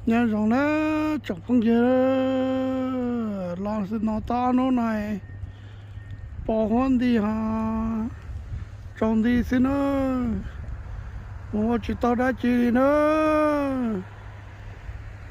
Nyob zoo na tsoom phooj ywg, los xwm no tau ob hnub no, pos huab nti ho tsaus nti xwb na, mus ua tsis tau dab tsi li na.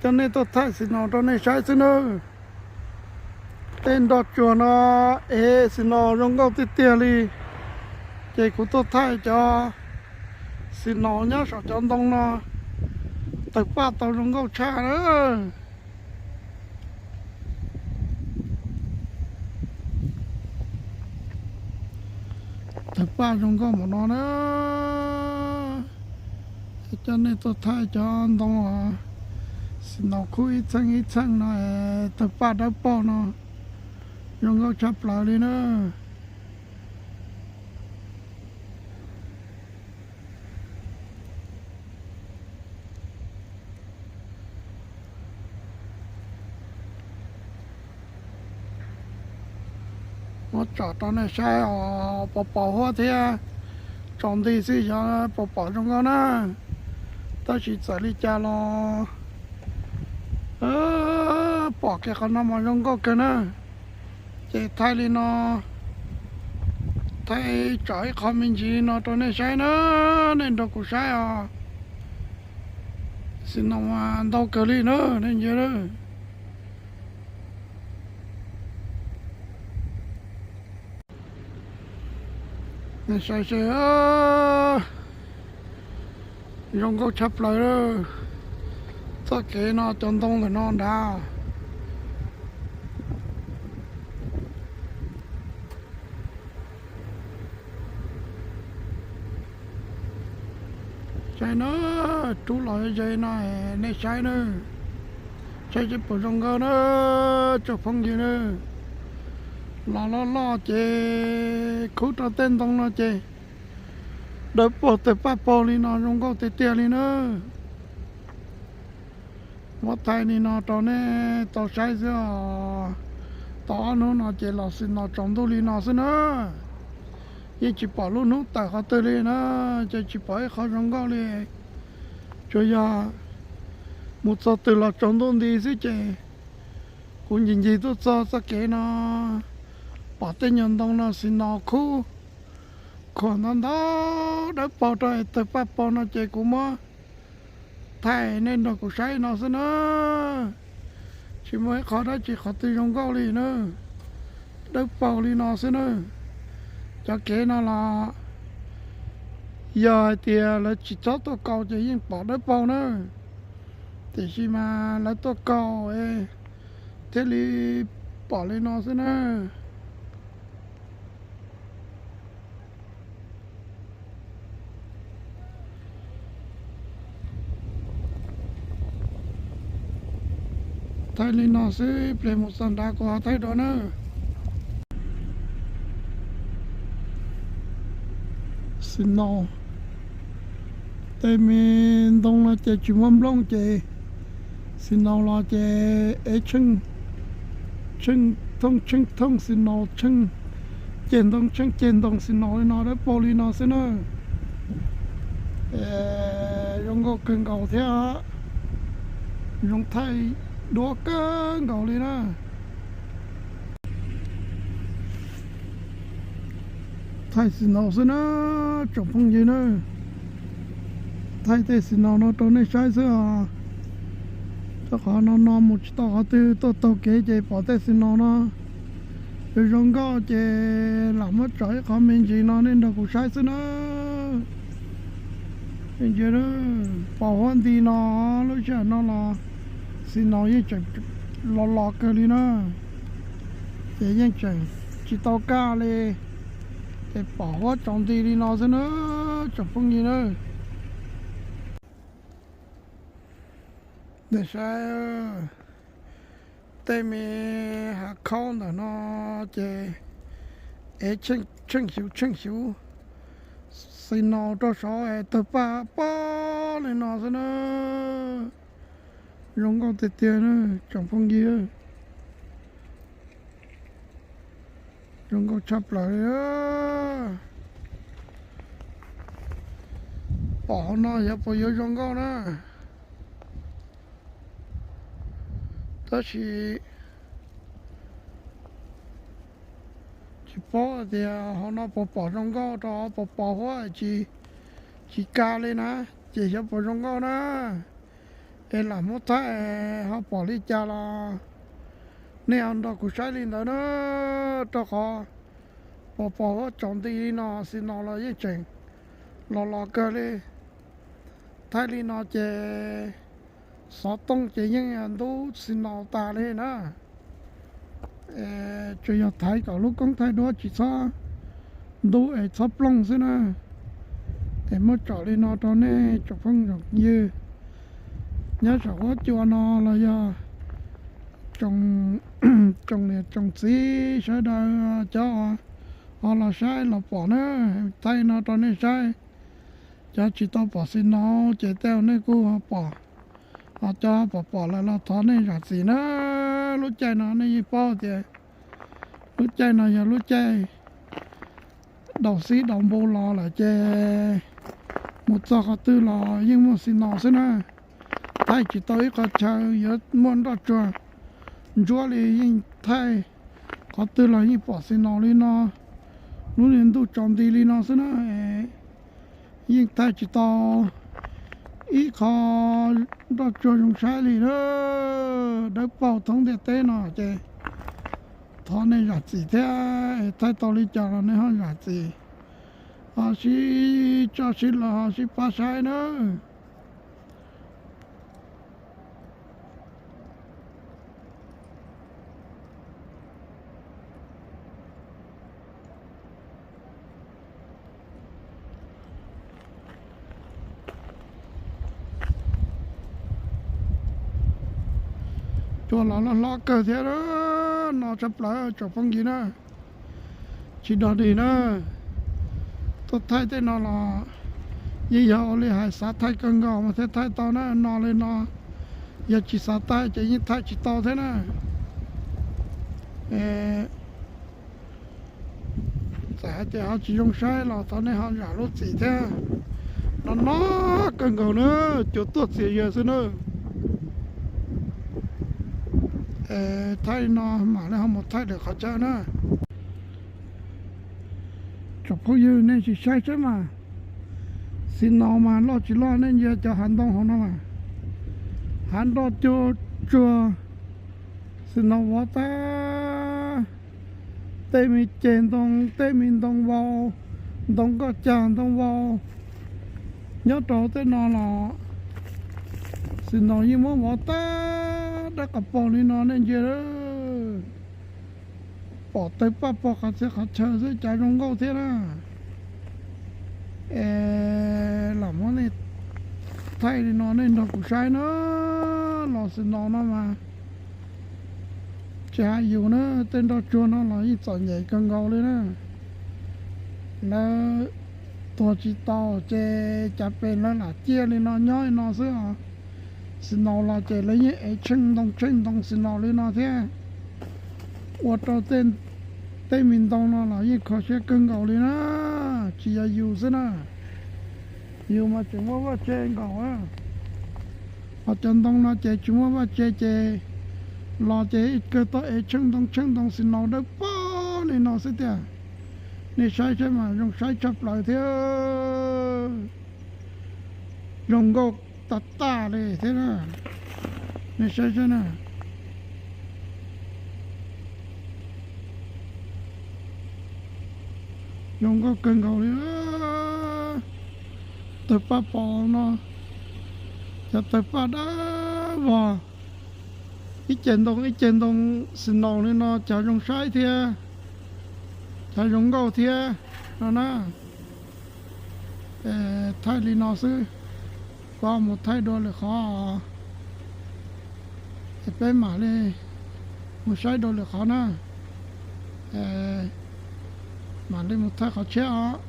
Coj nej tuaj thaij xwm no rau nej saib xwb na. Tej nroj tsuag no es xwm no zoo nkauj tiag tiag li, ces kuv tuaj thaij cov xwm no nyob saum cov ntoo no, tawg paj tau zoo nkauj tshaj na. Tawg paj zoo nkauj npaum no na. Coj nej tuaj thaij cov ntoo xwm no khub ib txheej ib txheej no, tawg paj dawb paug no, zoo nkauj tshaj plaws li na. Muab tsom rau nej saib os, pos pos huab thiab tsaus nti xwb xyov puas pom zoo nkauj na. Tab sis txawm li cas los pom kiag qhov no mas zoo nkauj kawg na. Ces thaij li no, thaij tsom ib qho me ntsis li no rau nej saib na, nej nrog kuv saib os. Xwm no mas ntau kawg li na, nej ntsia. Nej saib seb, zoo nkauj tshaj plaws. Txoj kev no cov ntoo ntawm no nrad. Saib na, rub los ze no, nej saib na, saib seb puas zoo nkauj na, tsoom phooj ywg na. Los loj loj ces khub rau tej ntoo no ces dawb paug tawg paj paug li no zoo nkauj tiag tiag li na. Muab thaij li no rau nej tau saib xwb os. Tau ob hnub no ces los xwm no tsaus ntuj li no xwb na. Yeej tsis pom lub hnub tawm qhov twg li na, ces tsis pom ib qho zoo nkauj li. Tsuas yog mus txog twg los tsaus ntuj nti xwb ces kuv ncig ncig tuaj txog txoj kev no, pom tej nyuag ntoo no xwm no khub khuam ntau ntau dawb paug rau tawg paj paug no ces kuv muab thaij nej nrog kuv saib no xwb na. Tsis muaj ib qho dab tsi qhov twg zoo nkauj li na, dawb paug li no xwb na. Cov kev no los yog hais tias lawv tsis txhob tuaj kaus ces yeej pom dawb paug na, tiam sis mas lawv tuaj kaus thiaj li pom li no xwb na. Thaij li no xwb, ib pliag mus txog nrad kuv ho thaij dua na. Xwm no, tej me ntoo no ces tsis muaj nplooj ces xwm no los ces ev tsheej thooj tsheej thooj xwm no, tsheej ceg ntoo tsheej ceg ntoo xwm no li no dawb paug li no xwb na. Zoo nkauj kawg nkaus thiab, zoo thaij duab kawg nkaus li na. Thaij xwm no xwb na, tsoom phooj ywg na. Thaij tej xwm no no rau nej saib xwb os. Rau qhov no no mus tsis tau qhov twg, tuaj taug kev ces pom tej xwm no no zoo nkauj ces lam muab tsom ib qho me ntsis no nej nrog kuv saib xwb na. Pos huab nti no, lub sij hawm no los xwm no yeej tseem los los kawg li na. Ces yeej tseem tsis tau kaj li, ces pom huab tsaus nti li no xwb na, tsoom phooj ywg na. Nej saib, tej me hav khaub ntawm no ces ev tsheej xyuv tsheej xyuv xwm no rau saud es tawg paj paj li no xwb na. Zoo nkauj tiag tiag na, tsoom phooj ywg. Zoo nkauj tshaj plaws li. Pom hauv no xyov puas yuav zoo nkauj na. Tab sis tsis paub tias hauv no puas pom zoo nkauj rau hauv, puas pom huab tsis, tsis kam li na, ces xyov puas zoo nkauj na. Es lam muab thaij ho pom li cas los nej ho nrog kuv saib li ntawd na, rau qhov puas pom huab tsaus nti li no, snow los yeej tseem los los kawg li. Thaij li no ces xov tooj ces yeej ntub snow tas li na. Tsuas yog thaiv kom lub koob thaij duab tsis txhob ntub es txhob plooj xwb na. Es muab tsom li no rau nej tsoom phooj tsoom ywg nyob saum huab cua no los yog tsoom niam tsoom txiv sawv daws cov ho los saib los pom na, thaij no rau nej saib. Cov tsis tau pom snow ces tej zaum nej kuj ho pom, ho cov pom pom lawm los thov nej zam txim na. Lub caij no nej yeej paub tias lub caij no yog lub caij daus xib daus npus los lawm ces mus txog qhov twg los yeej muaj snow xwb na. Thaij tsis tau ib qho chaw yuav muaj nroj tsuag ntsuab li, yeej thaij qhov twg los yeej pom snow li no. Lub niag ntuj tsaus nti li no xwb na, yeej thaij tsis tau ib qho nroj tsuag zoo saib li na. Dawb paug thoob ntiaj teb no ces thov nej zam txim thiab, thaij tau li cas los nej ho zam txim, ho sib tso sib los ho sib pab saib na. Cua los loj hlob kawg thiab, no tshaj plaws tsoom phooj ywg na. Tsis dog dig na, tuaj thaij tej no los yeej yog ua li hais xav thaij kawg nkaus mas thiaj thaij tau na. No li no yog tsis xav thaij ces yeej thaij tsis tau thiab na. Txawm hais tias ho tsis zoo saib los thov nej ho zam lub txim thiab. No no kawg nkaus na, cua tuaj txias yawg xwb na. Thaij no mam li ho mus thaij lwm qhov chaw na. Tsoom phooj ywg nej sim saib saib mas, snow mas loj tsis loj nej ntsia cov hav ntoo hauv no mas, hav nroj cua tsuag, snow vov tag, tej me ceg ntoo, tej me ntoo vau, ntoo nkoj cag ntoo vau, nyob rau tej no los snow yeej muab vov tag dab qas pog li no nej ntsia. Pom tawg paj pog qhov txhia qhov chaw xwb cas zoo nkauj thiab na. Es lam muab nej thaij li no nej nrog kuv saib na. Los snow no mas tsis hais yus na, tej nroj tsuag no los yeej txom nyem kawg nkaus li na. Lawv tuag tsis tau ces cas pes lawv lam ciaj li no nyob li no xwb os. Snow los ces lawv yeej ev tsheej ntoo tsheej ntoo snow li no thiab, ua rau tej me ntoo no los yeej kho siab kawg nkaus li na. Tsis yog yus xwb na, yus mas tseem muaj vaj tse nkaus. Ho cov ntoo no ces tsis muaj vaj tse ces los ces ib kawg tau ev tsheej ntoo tsheej ntoo snow dawb paug li no xwb tiag. Nej saib saib mas zoo saib tshaj plaws thiab, zoo nkauj tag tag li thiab na. Nej saib saib na, zoo nkauj kawg nkaus li. Tawg paj pos no, cov tawg paj dawb vog, ib ce ntoo ib ce ntoo snow li no cas zoo saib thiab, cas zoo nkauj thiab no na. Thaij li no xwb, kuv mus thaij dua lwm qhov, es peb mam li mus saib dua lwm qhov na. Mam li mus thaij qhov tshiab os.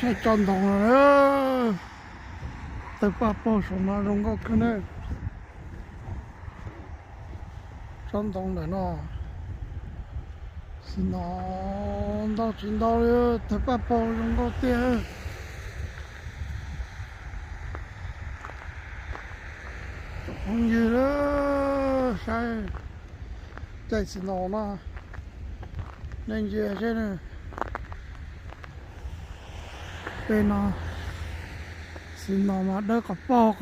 Saib tsob ntoo no, tawg paj paug saum no zoo nkauj kawg na. Tsob ntoo ntawm no, Xis nos ntau tsis ntau li, tawg paj paug zoo nkauj tiag. Tsoom phooj ywg, saib caij xis nos no, nej ntsia seb. Peb no, xis nos mas dawb qhov paug,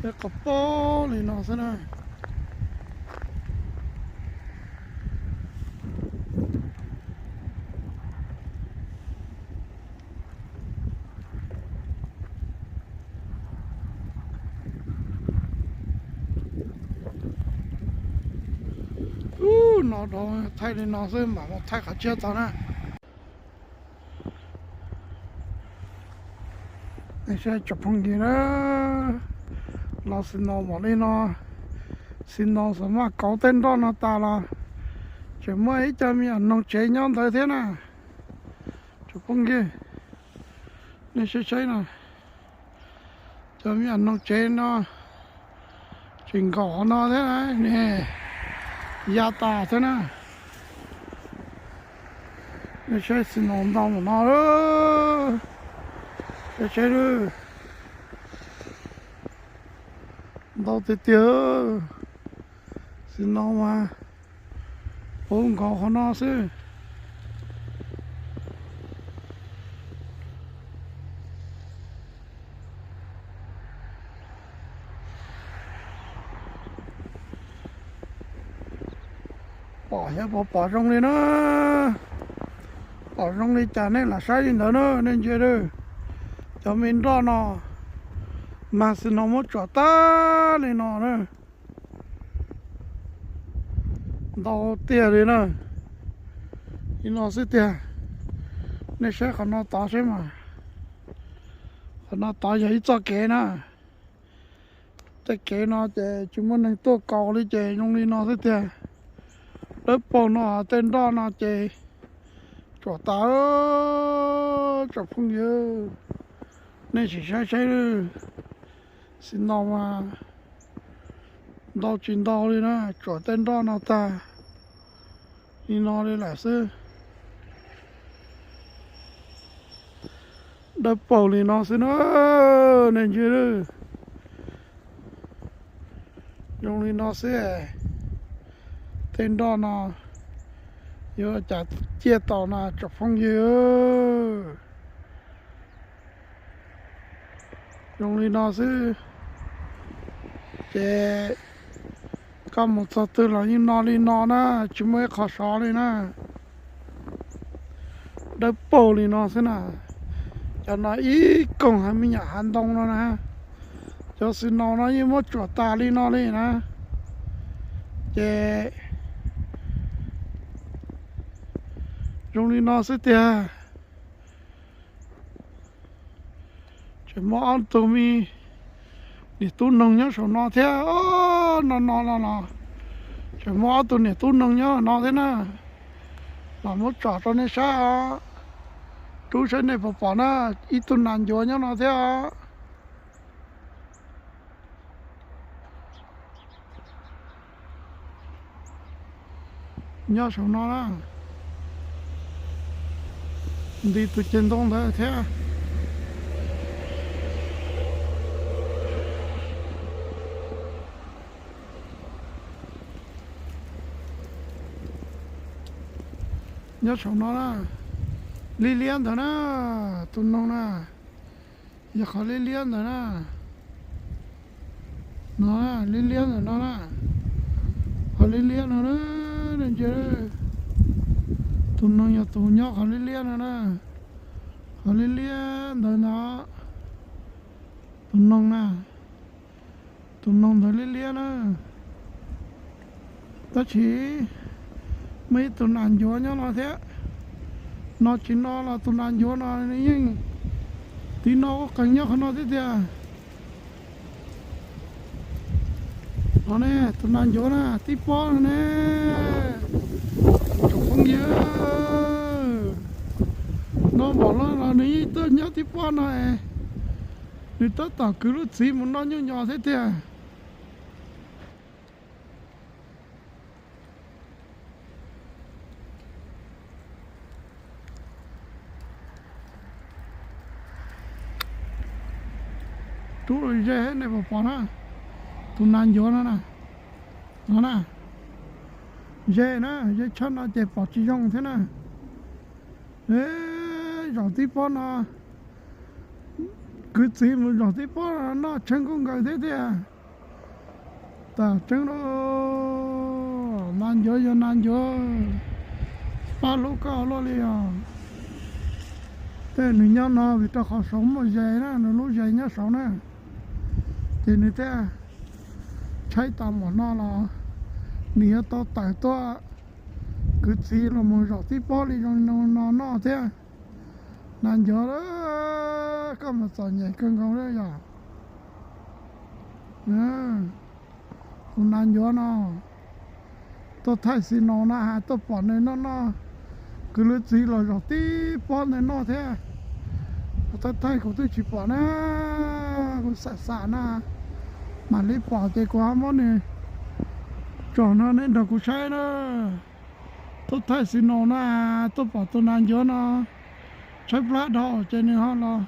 dawb qhov paug li no xwb na. Ub, no rau thaij li no xwb mam mus thaij qhov tshiab tau na. Nej saib tsoom phooj ywg na, los xis nos mam li no, xis nos xam maj kauv tej nroj no tas los tseem muaj ib co me nyuam noog tsev nyob ntawd thiab na. Tsoom phooj ywg, nej saib saib no, cov me nyuam noog tsev no tseem nkaum qhov no thiab na, ya tas thiab na. Nej saib xis nos ntau npaum no, saib saib, ntau tiag tiag. Xis nos mas puv nkaus qhov no xwb. Pom xyov puas pom zoo li na. Pom zoo li cas nej lam saib li ntawd na, nej ntsia. Cov me nroj no mas xis nos muab tsuam tag li no na. Ntau tiag li na. Li no xwb tiag. Nej saib qhov no tod seb mas. Qhov no tod yog ib txoj kev na. Tej kev no ces tsis muaj neeg tuaj kaus li ces zoo li no xwb tiag. Dawb paug no tej nroj no ces tsuam tas. Tsoom phooj ywg, nej sim saib saib, xis nos mas ntau tsis ntau li na, tsuam tej nroj no tag li no li lawm xwb. Dawb paug li no xwb na, nej ntsia. Zoo li no xwb. Tej nroj no yuav cas ciaj tau na tsoom phooj ywg. Zoo li no xwb. Ces koj mus txog twg los yeej no li no na, tsis muaj ib qho sov li na. Dawb paug li no xwb na. Cov no ib koog hav me nyuam hav ntoo no na. Cov xis nos no yeej muab tsuam tas li no li na. Ces zoo li no xwb tiag. Tseem muaj ob tug me niam tub noog nyob saum no thiab. No no no no, tseem muaj ob tug niam tub noog nyob no thiab na. Los muab tsom rau nej saib os. Rub saib nej puas pom na, ib tug nas ncuav nyob no thiab os. Nyob saum no na. Nti tus ceg ntoo ntawd thiab. Nyob saum no na. Liab liab ntawd na. Tus noog na. Yog qhov liab liab ntawd na. No, liab liab ntawm no na. Qhov liab liab no na, nej ntsia. Tus noog yog tus nyob qhov liab liab no na. Qhov liab liab ntawd no. Tus noog na. Tus noog ntawd liab liab na. Tab sis muaj ib tug nas ncuav nyob no thiab. No tsis no los tus nas ncuav no nws yeej tiv no ua qees nyob qhov no thiab tiag. No ne, tus nas ncuav na tib pob no ne. Tsoom phooj ywg, no npaum no los nws yeej tuaj nyob tib pob no es, nws tab tom kwv lub txiv mus noj nyuj nyos thiab tiag. Rub ze nej puas pom na, tus nas ncuav no na, no na, ze na, ze tshaj no ces pom tsis zoo thiab na. Zaum tib pob no, kwv txiv mus zaum tib pob no noj tshee nkauj nkaws thiab tiag. Tas tseeb lauj, nas ncuav yog nas ncuav, pab hlub koj luaj li os. Tej nws nyob no vim rau qhov saud muaj zes na, nws lub zes nyob saud na, ces nws thiaj tshaib tas mom no los nws yuav tau tawm tuaj, kwv txiv los mus zaum tib pob li zoo no noj thiab. Nas ncuav, koj mas txom nyem kawg nkaus li yog. Tus nas ncuav no, tuaj thaij xis nos na has tuaj pom nws noj noj, kwv lub txiv los zaum tib pob ntawd noj thiab. Kuv thaij thaij kuv twb tsis pom na, kuv xam xam na, mam li pom ces kuv ho muab nws tso no nej nrog kuv saib na. Tuaj thaij xis nos na, tuaj pom tus nas ncuav no tshaib plab dhau ces nws ho los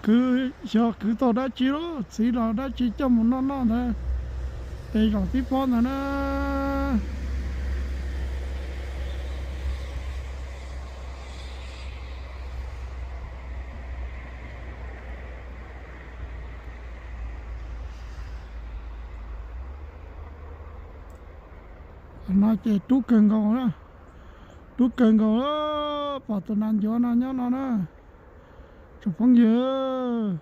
kwv, xyov kwv tau dab tsi los txiv los dab tsi coj mus noj noj ntawd, es zaum tib pob ntawd na. Qhov no ces rub kawg nkaus na, rub kawg nkaus, pom tus nas ncuav no nyob no na. Tsoom phooj ywg,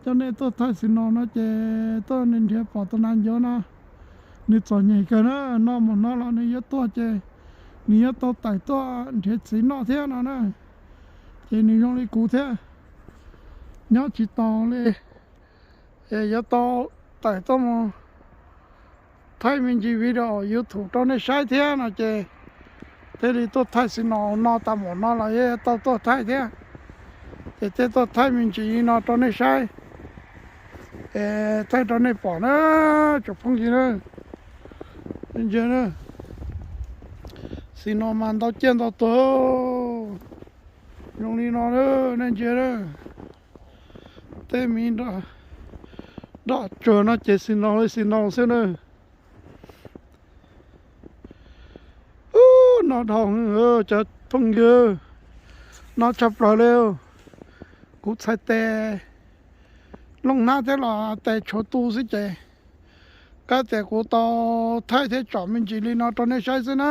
coj nej tuaj thaij xis nos no ces tuaj nrhiav pom tus nas ncuav no, nws txom nyem kawg na, noj mus no los nws yuav tuag ces nws yuav tau tawm tuaj nrhiav txiv noj thiab no na. Ces nws zoo li kuv thiab, nyob tsis taus li, es yuav tau tawm tuaj mus thaij me ntsis video YouTube rau nej saib thiab no ces thiaj li tuaj thaij xis nos no tas mom no los yuav tau tuaj thaij thiab. Ces thiaj tuaj thaij me ntsis li no rau nej saib, es thaij rau nej pom na, tsoom phooj ywg na. Ntsia, xis nos mas ntau ciaj ntau tuag zoo li no, nej ntsia. Tej me daj tsuag no ces xis nos li xis nos xwb na. Ub, no dhau, cov phooj ywg, no tshaj plaws li. Kuv txhais tes looj hnab thiab los tes tshuav tu xwb ces, kab tias kuv tau thaij thiab tsom me ntsis li no rau nej saib xwb na.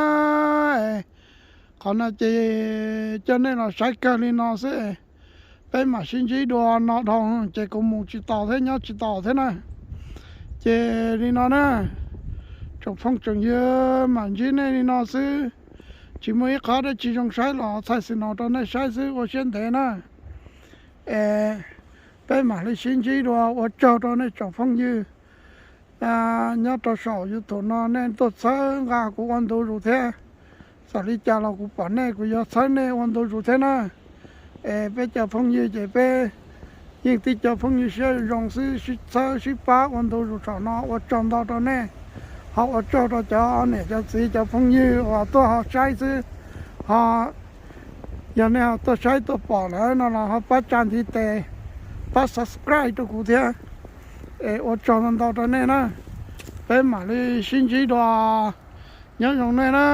Qhov no ces coj nej los saib kawg li no xwb, peb mam sib ntsib dua. No dhau ces kuv mus tsis taus thiab nyob tsis taus thiab na. Ces li no na, tsoom phooj tsoom ywg, mam ntsib nej li no xwb. Tsis muaj ib qhov dab tsi zoo saib los thaij xis nos rau nej saib xwb, ua siab ntev na. Es peb mam li sib ntsib dua, ua tsaug rau nej tsoom phooj ywg nyob rau saum YouTube no nej tuaj txhawb nqa kuv ua ntu zus thiab. Txawm li cas los kuv pom nej kuv yuav txhawb nej ua ntu zus thiab na. Es peb cov phooj ywg ces peb yeej tib cov phooj ywg siab zoo xwb, sib txhawb sib pab ua ntu zus saum no, ua tsaug ntau rau nej. Ho ua tsaug rau cov niam cov txiv cov phooj ywg uas tuaj ho saib xwb, ho yog nej ho tuaj saib tuaj pom lawm no los ho pab tsa ntiv tes, pab subscribe rau kuv thiab. Es ua tsaug ntau ntau rau nej na. Peb mam li sib ntsib dua. Nyob zoo nej na.